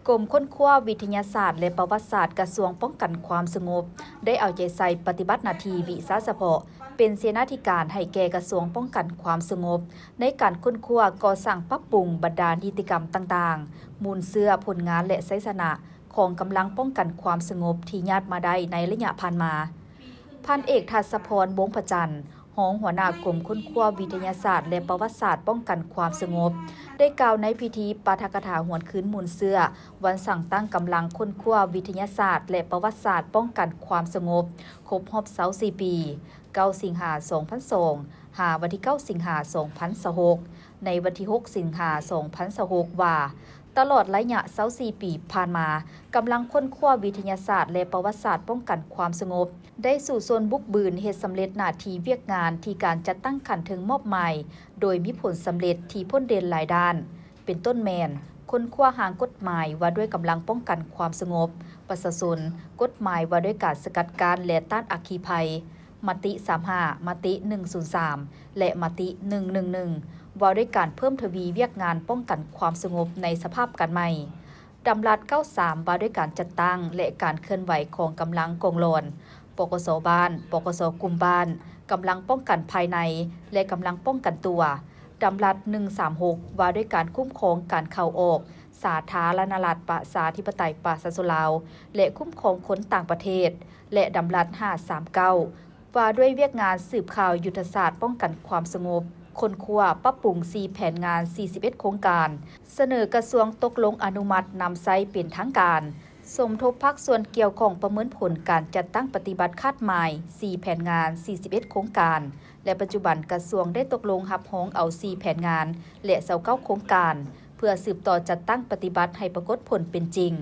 ກົມຄົ້ນຄວ້າວິທະຍາສາດ ແລະ ປະຫວັດສາດ ກະຊວງປ້ອງກັນຄວາມສະຫງົບ ໄດ້ເອົາໃຈໃສ່ປະຕິບັດໜ້າທີ່ວິຊາສະເພາະ ເປັນເສນາທິການໃຫ້ແກ່ກະຊວງປ້ອງກັນຄວາມສະຫງົບ ໃນການຄົ້ນຄວ້າ, ກໍ່ສ້າງ, ປັບປຸງບັນດານິຕິກຳຕ່າງໆ, ມູນເຊື້ອ, ຜົນງານ ແລະ ໄຊຊະນະຂອງກຳລັງປ້ອງກັນຄວາມສະຫງົບທີ່ຍາດມາໄດ້ໃນໄລຍະຜ່ານມາ. ພັນເອກ ທັດສະພອນ ວົງພະຈັນ, ຮອງຫົວໜ້າກົມຄົ້ນຄວ້າວິທະຍາສາດ ແລະ ປະຫວັດສາດປ້ອງກັນຄວາມສະຫງົບ ໄດ້ກ່າວໃນພິທີປາຖະກະຖາຫວນຄືນມູນເຊື້ອ ວັນສ້າງຕັ້ງກຳລັງຄົ້ນຄວ້າວິທະຍາສາດ ແລະ ປະຫວັດສາດປ້ອງກັນຄວາມສະຫງົບ ຄົບຮອບຊາວສີ່ປີ, ເກົ້າສິງຫາ ສອງພັນສອງ ຫາວັນທີເກົ້າສິງຫາ ສອງພັນຊາວຫົກ ໃນວັນທີຫົກສິງຫາ ສອງພັນຊາວຫົກ ວ່າ ຕະຫຼອດໄລຍະຊາວສີ່ປີຜ່ານມາ, ກຳລັງຄົ້ນຄວ້າວິທະຍາສາດ ແລະ ປະຫວັດສາດປ້ອງກັນຄວາມສະຫງົບ ໄດ້ສູ້ຊົນບຸກບືນເຮັດສຳເລັດໜ້າທີ່ວຽກງານທີ່ການຈັດຕັ້ງຂັ້ນເທິງມອບໝາຍ ໂດຍມີຜົນສຳເລັດທີ່ພົ້ນເດັ່ນຫຼາຍດ້ານ, ເປັນຕົ້ນແມ່ນ ຄົ້ນຄວ້າຮ່າງກົດໝາຍວ່າດ້ວຍກຳລັງປ້ອງກັນຄວາມສະຫງົບປະຊາຊົນ, ກົດໝາຍວ່າດ້ວຍການສະກັດກັ້ນ ແລະ ຕ້ານອັກຄີໄພ, ມະຕິສາມຫ້າ, ມະຕິໜຶ່ງສູນສາມ ແລະ ມະຕິໜຶ່ງໜຶ່ງໜຶ່ງ ວ່າດ້ວຍການເພີ່ມທະວີວຽກງານປ້ອງກັນຄວາມສະຫງົບໃນສະພາບການໃໝ່, ດຳລັດເກົ້າສາມ ວ່າດ້ວຍການຈັດຕັ້ງ ແລະ ການເຄື່ອນໄຫວຂອງກຳລັງກອງຫຼອນ ປກສ ບ້ານ, ປກສ ກຸ່ມບ້ານ, ກຳລັງປ້ອງກັນພາຍໃນ ແລະ ກຳລັງປ້ອງກັນຕົວ, ດຳລັດໜຶ່ງສາມຫົກ ວ່າດ້ວຍການຄຸ້ມຄອງການເຂົ້າອອກສາທາລະນະລັດ ປະຊາທິປະໄຕ ປະຊາຊົນລາວ ແລະ ຄຸ້ມຄອງຄົນຕ່າງປະເທດ ແລະ ດຳລັດຫ້າສາມເກົ້າ ວ່າດ້ວຍວຽກງານສືບຂ່າວຍຸດທະສາດປ້ອງກັນຄວາມສະຫງົບ, ຄົ້ນຄວ້າ, ປັບປຸງສີ່ແຜນງານ ສີ່ສິບເອັດໂຄງການ, ສະເໜີກະຊວງຕົກລົງອະນຸມັດນຳໃຊ້ເປັນທາງການ, ສົມທົບພາກສ່ວນກ່ຽວຂ້ອງປະເມີນຜົນການຈັດຕັ້ງປະຕິບັດຄາດໝາຍສີ່ແຜນງານ ສີ່ສິບເອັດໂຄງການ ແລະ ປັດຈຸບັນກະຊວງໄດ້ຕົກລົງຮັບຮອງເອົາສີ່ແຜນງານ ແລະ ຊາວເກົ້າໂຄງການ ເພື່ອສືບຕໍ່ຈັດຕັ້ງປະຕິບັດໃຫ້ປາກົດຜົນເປັນຈິງ.